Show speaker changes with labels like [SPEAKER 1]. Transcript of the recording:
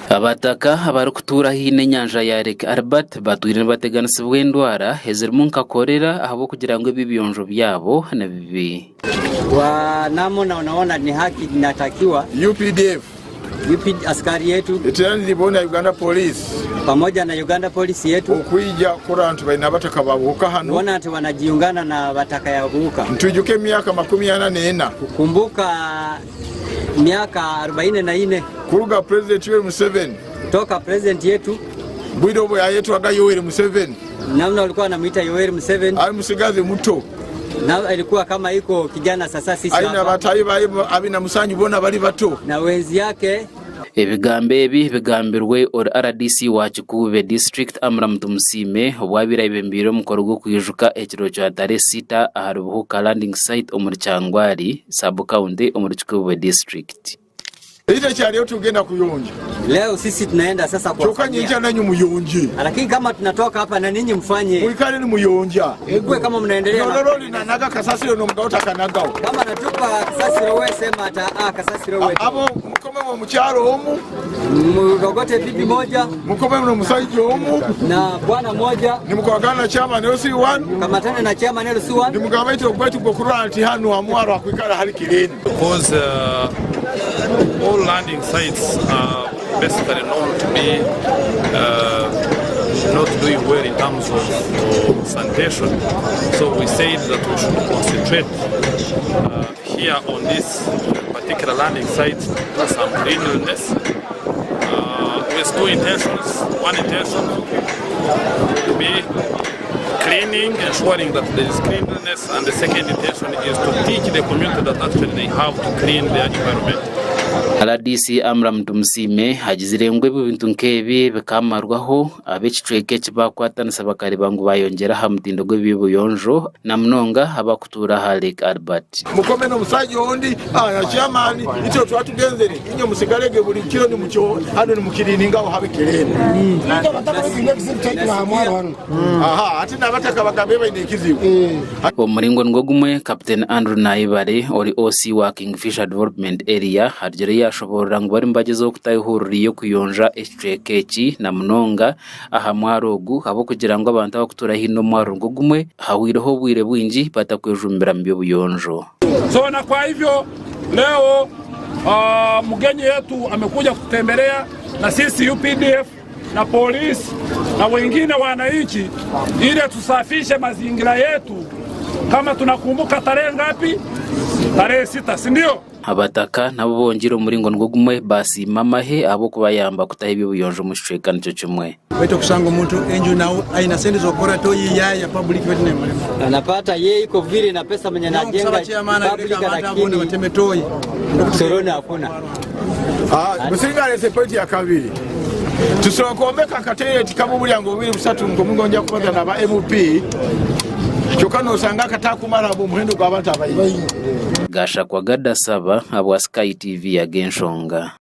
[SPEAKER 1] Abataka abarikutuura haihi n'enyanja ya Lake Albert batwire nibateganisibwa endwara ezirimu nka korera ahabw'okugira ngu eby'ebiyonjo byabo ni bibi.
[SPEAKER 2] Wanamona unaona ni haki inatakiwa
[SPEAKER 3] UPDF
[SPEAKER 2] UP askari yetu
[SPEAKER 3] eteranire boona Uganda Police
[SPEAKER 2] pamoja na Uganda Police yetu
[SPEAKER 3] okwija kurora nti baine abataka ba Buhuka hanu.
[SPEAKER 2] kuona nti wanajiungana na bataka ya Buhuka.
[SPEAKER 3] Nitwijuka emyaka 44.
[SPEAKER 2] Kukumbuka miaka 44
[SPEAKER 3] Kuruga Purezidenti Yoweri Museveni
[SPEAKER 2] toka president yetu
[SPEAKER 3] bwire obu yayetwaga Yoweri Museveni
[SPEAKER 2] namna walikuwa wanamuita Yoweri Museveni
[SPEAKER 3] ari musigazi muto
[SPEAKER 2] na ilikuwa kama iko kijana sasa sisi
[SPEAKER 3] aine
[SPEAKER 2] hapa
[SPEAKER 3] abataahi baye abina musanju boona bari bato.
[SPEAKER 2] na wenzi yake.
[SPEAKER 1] Ebigambo ebi bigambirwe ori RDC wa Kikuube District Amram Tumusiime obu abaire ayebembeire omukoro gw'okwijuka ekiro kya tarehe sita ahari Buhuka Landing Site omuri Kyangwali Sub-county omuri Kikuube District.
[SPEAKER 3] Eitwe kyariyo tugenda kuyonja.
[SPEAKER 2] Leo sisi tunaenda sasa
[SPEAKER 3] Kyonka
[SPEAKER 2] kuwafanyia.
[SPEAKER 3] nyenkya nanywe muyonje.
[SPEAKER 2] Lakini kama tunatoka hapa na ninyi mfanye.
[SPEAKER 3] Mwikare nimuyonja.
[SPEAKER 2] Mkuwe kama mnaendelea na
[SPEAKER 3] Norora ori nanaga kasasiro nomugaho takanagaho.
[SPEAKER 2] Kama natupa kasasiro we sema ata ah kasasiro we.
[SPEAKER 3] Abo mukomemu omukyara omu.
[SPEAKER 2] Murogote bibi moja.
[SPEAKER 3] Mukomemu n'omusaija omu.
[SPEAKER 2] Na bwana moja.
[SPEAKER 3] Nimukwagana na chairman LC1.
[SPEAKER 2] Kamatane na chairman LC1.
[SPEAKER 3] Nimugamba itwe ogwaitu gw'okurora nti hanu ha mwaro hakwikara hari clean.
[SPEAKER 4] Because all landing sites are basically known to be not doing well in terms of sanitation, so we said that we should concentrate here on this particular landing site to do some cleanliness with two intentions. One intention to be cleaning, ensuring that there is cleanliness, and the second intention is to teach the community that actually they have to clean their environment.
[SPEAKER 1] RDC Amram Tumusiime agizire ngu ebintu nk'ebi bikamarwaho ab'ekicweka eki baakwatanisa bakareeba ngu baayongyera aha mutindo gw'eby'obuyonjo na munonga abarikutuura aha Lake Albert.
[SPEAKER 3] Mukome n'omusaija ondi na chairman itwe tuba tugenzere inywe musigarege buri kiro nimukyo hanu nimukirininga aho habe clean. Aha hati nabataka bagambe baine ekizibu.
[SPEAKER 1] Omu muringo nigwo gumwe, Captain Andrew Nayebare ori OC wa Kingfisher Development Area arugire yaashoboorora ngu barimu bagyezaho kutaho ehururu y'okuyonja ekicweka eki na munonga aha mwaro ogu ahabw'okugira ngu abantu abarikutuura haihi n'omwaro nigwo gumwe hahweireho obwire bwingi batakwejumbira mu by'obuyonjo.
[SPEAKER 5] So na kwa hivyo leo uh, mgeni yetu amekuja kututembelea na sisi UPDF na polisi na wengine wananchi, ili tusafishe mazingira yetu. Kama tunakumbuka tarehe ngapi? Tarehe 6, si ndio?
[SPEAKER 1] Abataka nabo bongyeire omu muringo nigwo gumwe baasiima amahe ahabw'okubayamba kutaho eby'obuyonjo omu kicweka nikyo kimwe.
[SPEAKER 6] Baitu okusanga omuntu enju nawe aine sente z'okukora toyi yaya public baitu nemurema.
[SPEAKER 2] Anapata ye iko vile na pesa mwenye
[SPEAKER 6] Nyowe
[SPEAKER 2] anajenga
[SPEAKER 6] nkusaba chairman
[SPEAKER 2] public
[SPEAKER 6] aleke abantu abo
[SPEAKER 2] lakini
[SPEAKER 6] bateme toyi.
[SPEAKER 2] soroni hakuna.
[SPEAKER 3] Musinga aleese pointi ya kabiri. Tusobola kwombeka akatoireti kamu obulyango bubiri busatu nkomugonja kubaza naba MP kyokka nosanga akatakumara omuhendo gw'abantu abaingi.
[SPEAKER 1] Gashakwa Gadasaba ahabwa Sky TV ag'enshonga.